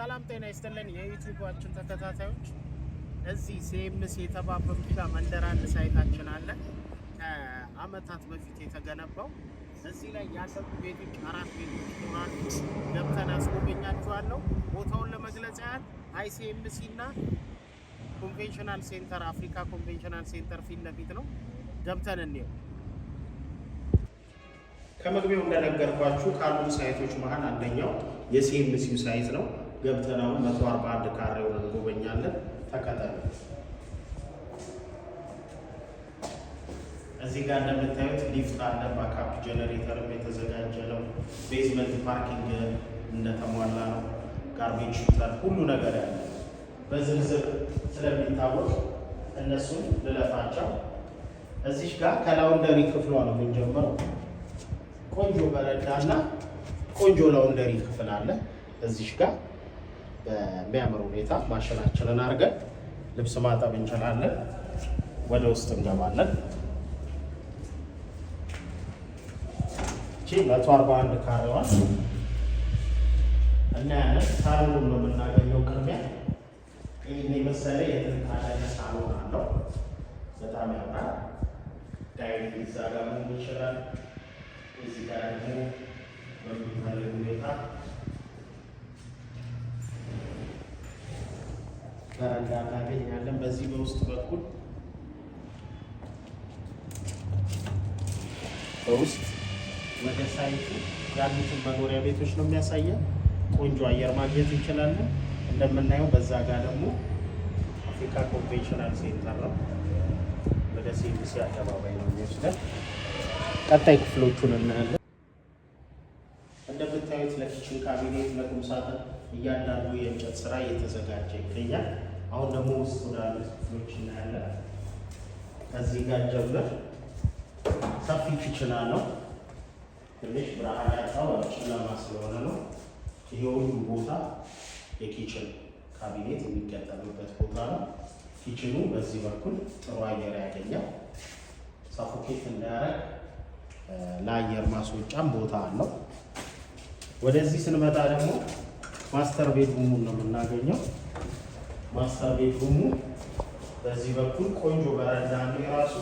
ሰላም ጤና ይስጥልን የዩቲዩባችን ተከታታዮች፣ እዚህ ሲኤምሲ የተባበሩት ጋር መንደር አንድ site ኣችን አለ። ከአመታት በፊት የተገነባው እዚህ ላይ ያለቁ ቤቶች አራት ቤቶች ይኖራሉ። ገብተን አስጎበኛችኋለሁ። ቦታውን ለመግለጽ ያህል አይሲኤምሲ እና conventional center፣ አፍሪካ conventional center ፊት ለፊት ነው። ገብተን እንየው። ከመግቢያው እንደነገርኳችሁ ካሉ site ኦች መሀል አንደኛው የሲኤምሲው site ነው። ገብተን አሁን 141 ካሬውን እንጎበኛለን። ተከተሉ። እዚህ ጋር እንደምታዩት ሊፍት አለ፣ backup generator ም የተዘጋጀ ነው። Basement parking እንደተሟላ ነው። Garbage shooter ሁሉ ነገር ያለ በዝርዝር ስለሚታወቅ እነሱን ልለፋቸው። እዚህ ጋር ከ laundry ክፍሏ ነው የምንጀምረው። ቆንጆ በረንዳና ቆንጆ laundry ክፍል አለ። እዚህ ጋር በሚያምር ሁኔታ ማሽናችንን አድርገን ልብስ ማጠብ እንችላለን። ወደ ውስጥ እንገባለን። እቺ 141 ካሬዋን እናያለን። ሳሎኑን ነው የምናገኘው። ቅድሚያ ይህን የመሰለ የተንጣለለ ሳሎን አለው። በጣም ያምራል። Dining እዛ ጋር መሆን ይችላል። እዚህ ጋር ደግሞ በሚፈልግ ሁኔታ በረንዳ እናገኛለን። በዚህ በውስጥ በኩል በውስጥ ወደ site ኡ ያሉትን መኖሪያ ቤቶች ነው የሚያሳየን። ቆንጆ አየር ማግኘት እንችላለን። እንደምናየው በዛ ጋር ደግሞ አፍሪካ conventional center ነው። ወደ ሲኤምሲ አደባባይ ነው የሚወስደን። ቀጣይ ክፍሎቹን እናያለን። እንደምታዩት ለ kitchen cabinet፣ ለቁም ሳጥን እያንዳንዱ የእንጨት ስራ እየተዘጋጀ ይገኛል። አሁን ደግሞ ውስጥ ወዳሉት ክፍሎች እናያለን። ከዚህ ጋር ጀምር ሰፊ kitchen አለው። ትንሽ ብርሃን ያጣው ጨለማ ስለሆነ ነው። ይሄ ሁሉ ቦታ የ kitchen cabinet የሚገጠምበት ቦታ ነው። Kitchen ኡ በዚህ በኩል ጥሩ አየር ያገኛል። Suffocate እንዳያደርግ ለአየር ማስወጫም ቦታ አለው። ወደዚህ ስንመጣ ደግሞ master bedroom ኡን ነው የምናገኘው። Master bedroom ኡ በዚህ በኩል ቆንጆ በረንዳ አለው። የራሱ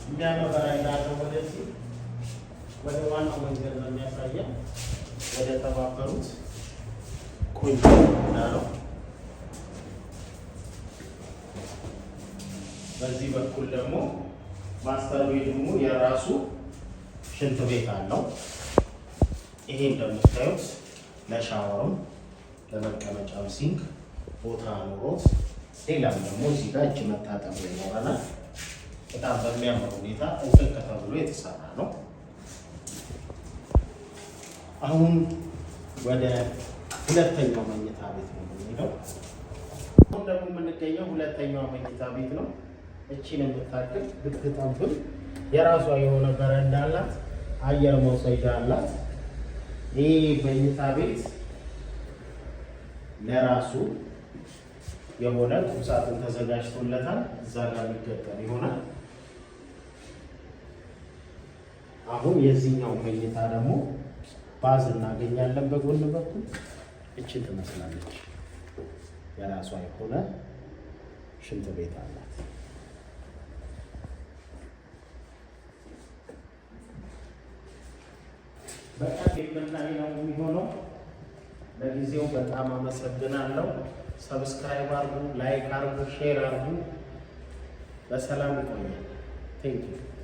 የሚያምር በረንዳ አለው። ወደዚህ ወደ ዋናው መንገድ ነው የሚያሳየን፣ ወደ ተባበሩት ቆንጆ በረንዳ ነው። በዚህ በኩል ደግሞ master bedroom ኡ የራሱ ሽንት ቤት አለው። ይሄ እንደምታዩት ለሻወርም ለመቀመጫም sink ቦታ ኖሮት ሌላም ደግሞ እዚህ ጋር እጅ መታጠብ ይኖረናል። በጣም በሚያምር ሁኔታ ጥንቅቅ ተብሎ የተሰራ ነው። አሁን ወደ ሁለተኛው መኝታ ቤት ነው የምንሄደው። አሁን ደግሞ የምንገኘው ሁለተኛው መኝታ ቤት ነው። እቺን የምታክል ብትጠብም የራሷ የሆነ በረንዳ አላት፣ አየር መውሰጃ አላት። ይህ መኝታ ቤት ለራሱ የሆነ ቁምሳጥን ተዘጋጅቶለታል። እዛ ጋር የሚገጠም ይሆናል። አሁን የዚህኛው መኝታ ደግሞ bath እናገኛለን። በጎን በኩል እችን ትመስላለች። የራሷ የሆነ ሽንት ቤት አላት። በጣም የምናየው የሚሆነው። ለጊዜው በጣም አመሰግናለሁ። Subscribe አርጉ፣ like አርጉ፣ share አርጉ። በሰላም ይቆያል። Thank you.